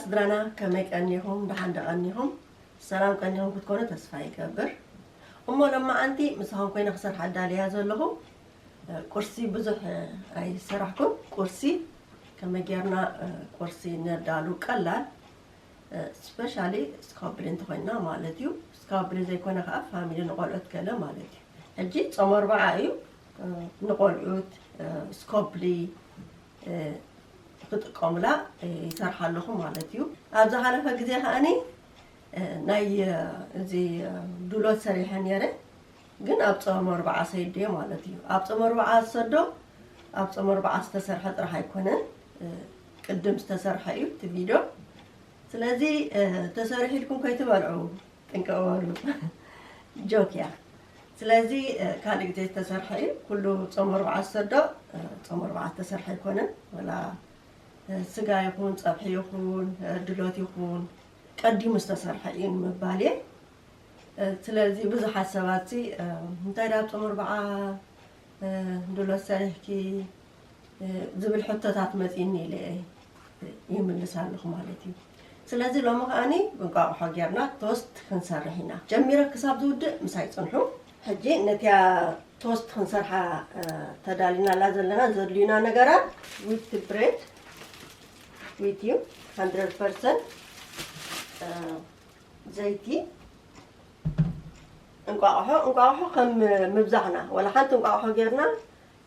ስድራና ከመይ ቀኒኹም? ደሓን ዶ ቀኒኹም? ሰላም ቀኒኹም ክትኮኑ ተስፋ ይገብር። እሞ ሎማዓንቲ ምሳኹም ኮይነ ክሰርሕ ኣዳልያ ዘለኹ፣ እ፣ ቁርሲ ብዙሕ፣ እ፣ ኣይሰራሕኩን። ቁርሲ ከመይ ጌርና፣ እ፣ ቁርሲ ነዳሉ ቀላል፣ እ፣ ስፔሻሊ ስካብሊ እንተኾይንና ማለት እዩ። ስካብሊ ዘይኮነ ከዓ ፋሚሊ ንቆልዑት ገለ ማለት እዩ። ሕጂ ጾም ኣርብዓ እዩ፣ እ፣ ንቆልዑት፣ እ፣ ስኮብሊ፣ እ፣ ክጥቀሙላ፣ እ፣ ይሰርሓ ኣለኹ ማለት እዩ። ኣብ ዝሓለፈ ግዜ ከኣኒ፣ እ፣ ናይ፣ እ፣ እዚ፣ እ፣ ዱሎት ሰሪሐ ነይረ፣ ግን ኣብ ጾም ኣርብዓ ሰይደ ማለት እዩ። ኣብ ጾም ኣርብዓ ዝሰዶ፣ ኣብ ጾም ኣርብዓ ዝተሰርሐ ጥራሕ ኣይኮነን፣ እ፣ ቅድም ዝተሰርሐ እዩ እቲ ቪድዮ። ስለዚ፣ እ፣ ተሰሪሑ ኢልኩም ከይትበልዑ ጥንቀቕ በሉ። ጆክ እያ። ስለዚ፣ እ፣ ካልእ ግዜ ዝተሰርሐ እዩ። ኩሉ ጾም ኣርብዓ ዝሰዶ፣ እ፣ ጾም ኣርብዓ ዝተሰርሐ ኣይኮነን። ወላ፣ እ፣ ስጋ ይኹን፣ ጸብሒ ይኹን፣ እ፣ ድሎት ይኹን፣ ቀዲሙ ዝተሰርሐ እዩ ንምባል እየ። እ፣ ስለዚ ብዙሓት ሰባትሲ፣ እ፣ እንታይ ደኣ ኣብ ጾም ኣርብዓ፣ እ፣ ድሎት ሰሪሕኪ፣ እ፣ ዝብል ሕቶታት መጺእኒ ኢለ ይምልስ ኣለኹ ማለት እዩ። ስለዚ ሎሚ ከኣኒ እንቋቑሖ ጌርና ቶስት ክንሰርሕ ኢና። ጀሚረ ክሳብ ዝውድእ ምሳይ ጽንሑ። ሕጂ ነቲያ ቶስት ክንሰርሓ፣ እ፣ ተዳሊናላ ዘለና ዘድልዩና ነገራት ዊት ብሬድ፣ ዊት እዩ፣ ሃንድረድ ፐርሰንት፣ እ፣ ዘይቲ፣ እንቋቑሖ፣ እንቋቑሖ ከም ምብዛሕና፣ ወላ ሓንቲ እንቋቑሖ ጌርና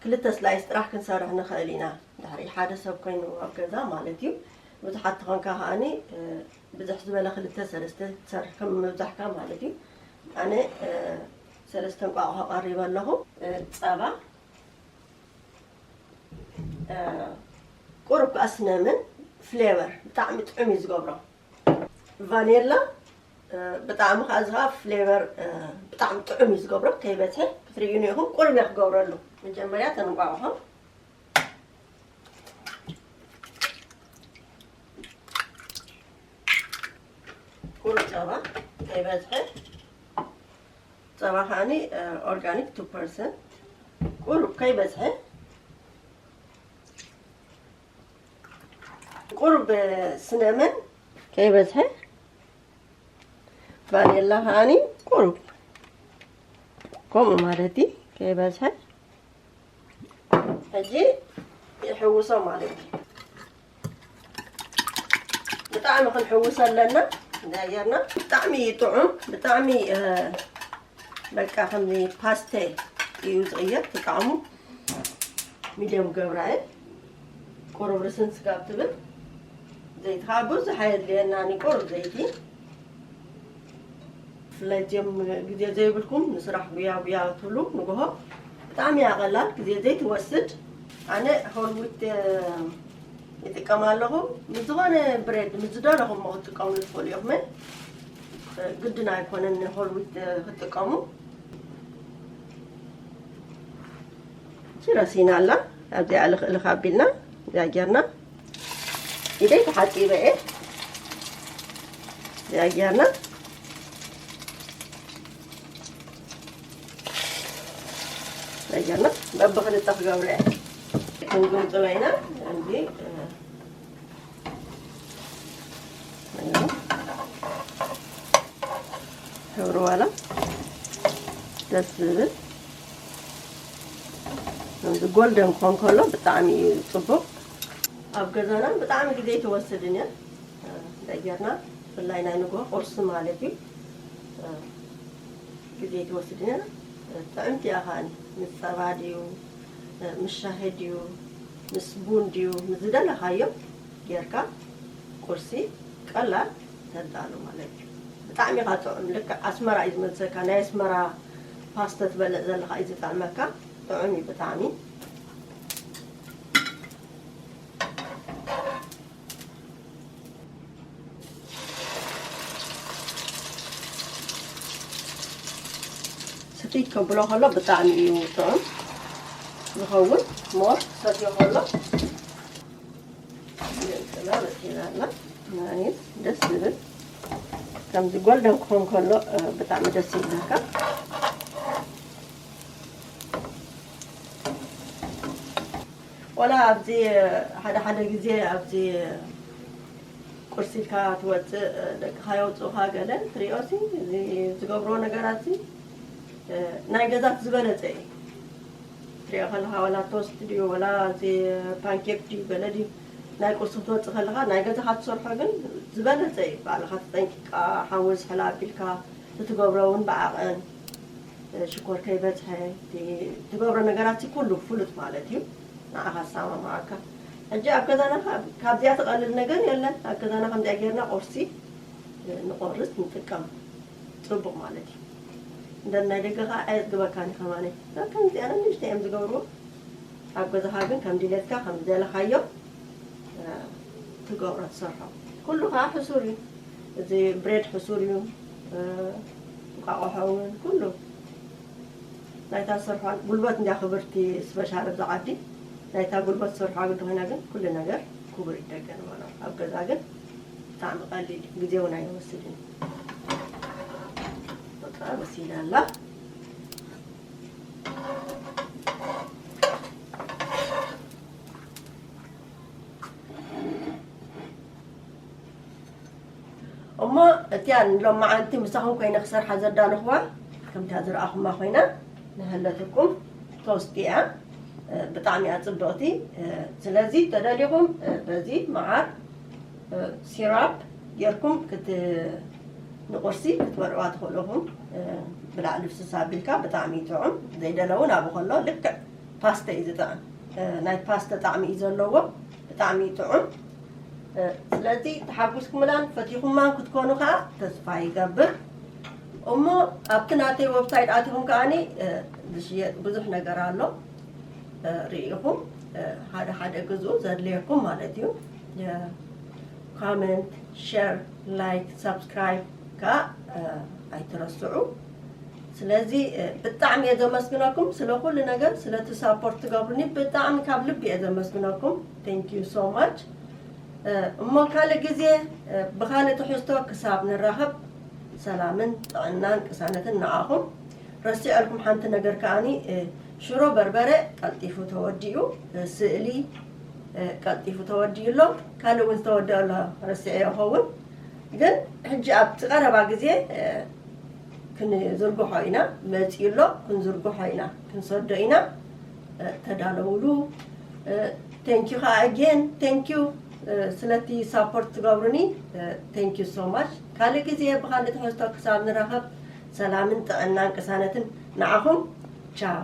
ክልተ ስላይስ ጥራሕ ክንሰርሕ ንኽእል ኢና። ድሕሪ ሓደ ሰብ ኮይኑ ኣብ ገዛ ማለት እዩ። ብዙሓት ተኾንካ ከኣኒ፣ እ፣ ብዝሕ ዝበለ ክልተ ሰለስተ ትሰርሕ ከም ምብዛሕካ ማለት እዩ። ኣነ፣ እ፣ ሰለስተ እንቋቑሖ ቀሪበ ኣለኹ። እ፣ ጸባ፣ እ፣ ቁሩብ ከኣ ስነምን ፍሌቨር ብጣዕሚ ጥዑም እዩ ዝገብሮ። ቫኔላ፣ እ፣ ብጣዕሚ ከኣ እዚ ከኣ ፍሌቨር፣ እ፣ ብጣዕሚ ጥዑም እዩ ዝገብሮ። ከይበዝሐ ክትርእዩኒ ኢኹም። ቁሩብ እየ ክገብረሉ። መጀመርያ እተን እንቋቑሖ ቁሩብ ጸባ ከይበዝሐ፣ ጸባ ከኣኒ፣ እ፣ ኦርጋኒክ ቱ ፐርሰንት፣ ቁሩብ ከይበዝሐ፣ ቁሩብ ስነመን ከይበዝሐ፣ ቫኔላ ከኣኒ ቁሩብ ከምኡ ማለት እዩ፣ ከይበዝሐ። ሕጂ ይሕውሶ ማለት እዩ። ብጣዕሚ ክንሕውሶ ኣለና። እንዳየርና ብጣዕሚ እዩ ጥዑም፣ ብጣዕሚ፣ እ፣ በቃ ከምዚ ፓስቴል እዩ ዝቕየር፣ እቲ ጣዕሙ ሚድየም ገብራ እየ። ቁሩብ ርስን ስጋብ ትብል። ዘይቲ ከዓ ብዙሕ ኣየድልየናን እዩ፣ ቁሩብ ዘይቲ። ብፍላይ እዚኦም ግዜ ዘይብልኩም ንስራሕ ጉያ ጉያ ትብሉ ንግሆ ብጣዕሚ እያ ቀላል፣ ግዜ ዘይትወስድ። ኣነ ሆል ዊት፣ እ፣ ይጥቀም ኣለኹ። ምስ ዝኾነ ብሬድ ምስ ዝደለኹሞ ክትጥቀሙ ትኽእሉ ኢኹም። ግድን ኣይኮነን ሆል ዊት፣ እ፣ ክትጥቀሙ። እቺ ረሲና ኣላ። ኣብዚኣ ልኽ ልኽ ኣቢልና እዚኣ ጌርና ኢደይ ተሓጺበ እየ። እዚኣ ጌርና እዚኣ ጌርና በብኽልተ ክገብረ እየ። ክንግምጥሎ ኢና። እዚ፣ እ፣ ሕብሪ ዋላ ደስ ዝብል። እዚ ጎልደን ክኾን ከሎ ብጣዕሚ እዩ ጽቡቕ። ኣብ ገዛና ብጣዕሚ ግዜ ትወስድን እያ። ደጊርና ብፍላይ ናይ ንግሆ ቁርሲ ማለት እዩ። ግዜ ትወስድን እያ። ጥዕምቲ እያ ከኣኒ። ምስ ጸባ ድዩ፣ ምስ ሻሂ ድዩ፣ ምስ ቡን ድዩ፣ ምስ ዝደለኻዮ ጌርካ ቁርሲ ቀላል ተዳሉ ማለት እዩ። ብጣዕሚ ኢኻ ጥዑም። ልክዕ ኣስመራ እዩ ዝመልሰካ። ናይ ኣስመራ ፓስተ ትበልዕ ዘለኻ እዩ ዝጥዕመካ። ጥዑም እዩ ብጣዕሚ። ስቲት ከብሎ ከሎ ብጣዕሚ እዩ ጥዑም ዝኸውን። ሞር ሰትዮ ከሎ ንጥላ በፂና ኣላ። ናይስ ደስ ዝብል። ከምዚ ጎልደን ክኾን ከሎ፣ እ፣ ብጣዕሚ ደስ ይብለካ። ወላ ኣብዚ ሓደ ሓደ ግዜ ኣብዚ ቁርሲ ኢልካ ትወፅእ፣ ደቅኻ የውፅኡኻ ገለ ትሪኦ ሲ፣ እዚ ዝገብርዎ ነገራት ሲ፣ ናይ ገዛ ዝበለፀ እዩ። ትሪኦ ከለኻ ዋላ ቶስት ድዩ፣ ዋላ እዚ ፓንኬክ ድዩ፣ ገለ ድዩ፣ ናይ ቁርሲ ክትወፅእ ከለኻ ናይ ገዛኻ ትሰርሖ ግን ዝበለፀ እዩ። ባዕልኻ ተጠንቂቕካ፣ ሓዊ ዝሕል ኣቢልካ፣ እቲ ትገብሮ እውን ብዓቐን፣ ሽኮር ከይበዝሐ፣ እቲ ትገብሮ ነገራት ኩሉ ፍሉጥ ማለት እዩ። ንዓኻ ዝሰማማዓካ። ሕጂ ኣብ ገዛና ካብ-፣ ካብዚኣ ትቐልል ነገር የለን። ኣብ ገዛና ከምዚኣ ጌርና ቁርሲ ንቆርስ፣ ንጥቀም። ጽቡቕ ማለት እዩ። እንደ ናይ ደገ ኸዓ ኣየጽግበካን እዩ ከማነይ። ከምዚኣ ንእሽተይ እዮም ዝገብርዎ። ኣብ ገዛኻ ግን ከም ድሌትካ፣ ከም ዝደለኻዮ፣ እ፣ ትገብሮ፣ ትሰርሖ። ኩሉ ኸዓ ሕሱር እዩ። እዚ ብሬድ ሕሱር እዩ። እ፣ እንቋቑሖ እውን፣ ኩሉ ናይታ ዝሰርሖ ጉልበት እንድያ ክብርቲ፣ ስፔሻል ኣብዚ ዓዲ ናይታ ጉልበት ዝሰርሖ ግዲ ኮይና ግን ኩሉ ነገር ክቡር ይደገን ማለት። ኣብ ገዛ ግን ብጣዕሚ ቀሊል እዩ፣ ግዜ እውን ኣይወስድን እዩ። በቃ በሲላ ኣላ። እሞ እቲኣ ንሎማዓንቲ ምሳኹም ኮይነ ክሰርሓ ዘዳለኹዋ፣ ከምታ ዝረኣኹማ ኮይና ንሃለትኩም ቶስት እያ። እ፣ ብጣዕሚ እያ ጽብቕቲ። እ፣ ስለዚ ተደሊኹም፣ እ፣ በዚ መዓር፣ እ፣ ሲራፕ ጌርኩም ክት-፣ ንቁርሲ ክትበልዕዋ ትኽእሉ ኢኹም። እ፣ ብላዕሊ ፍስስ ኣቢልካ ብጣዕሚ እዩ ጥዑም። ዘይደለ እውን ኣብኡ ከሎ ልክዕ ፓስተ እዩ ዝጥዕም። እ፣ ናይ ፓስተ ጣዕሚ እዩ ዘለዎ። ብጣዕሚ እዩ ጥዑም። እ፣ ስለዚ ተሓጒስኩምላን ፈቲኹማን ክትኮኑ ከዓ ተስፋ ይገብር። እሞ ኣብቲ ናተይ ዌብሳይት ኣቲኹም ከዓኒ፣ እ፣ ዝሽየጥ ብዙሕ ነገር ኣሎ። እ፣ ርኢኹም፣ እ፣ ሓደ ሓደ ግዝኡ ዘድልየኩም ማለት እዩ። የ-፣ ኮመንት፣ ሸር፣ ላይክ፣ ሳብስክራይብ ከዓ፣ እ፣ ኣይትረስዑ። ስለዚ፣ እ፣ ብጣዕሚ እየ ዘመስግነኩም ስለ ኩሉ ነገር፣ ስለቲ ሳፖርት ትገብሩኒ ብጣዕሚ ካብ ልቢ እየ ዘመስግነኩም። Thank you so much። እ፣ እሞ ካልእ ግዜ፣ እ፣ ብኻልእ ትሕዝቶ ክሳብ ንራኸብ ሰላምን ጥዕናን ቅሳነትን ንዓኹም። ረሲዐልኩም ሓንቲ ነገር ከዓኒ፣ እ፣ ሽሮ በርበረ ቀልጢፉ ተወዲኡ፣ እ፣ ስእሊ፣ እ፣ ቀልጢፉ ተወዲኡ ኣሎ። ካልእ እውን ዝተወደአ ኣሎ፣ ረሲዐ ይኸውን። ግን ሕጂ ኣብቲ ቀረባ ግዜ፣ እ፣ ክንዝርግሖ ኢና፣ መፂኡ ኣሎ፣ ክንዝርግሖ ኢና፣ ክንሰዶ ኢና። እ፣ ተዳለውሉ። እ፣ thank you ከዓ again፣ thank you፣ እ፣ ስለቲ ሳፖርት ትገብሩኒ፣ እ፣ thank you so much። ካልእ ግዜ ብኻልእ ትሕዝቶ ክሳብ ንራኸብ ሰላምን ጥዕናን ቅሳነትን ንዓኹም። ቻው።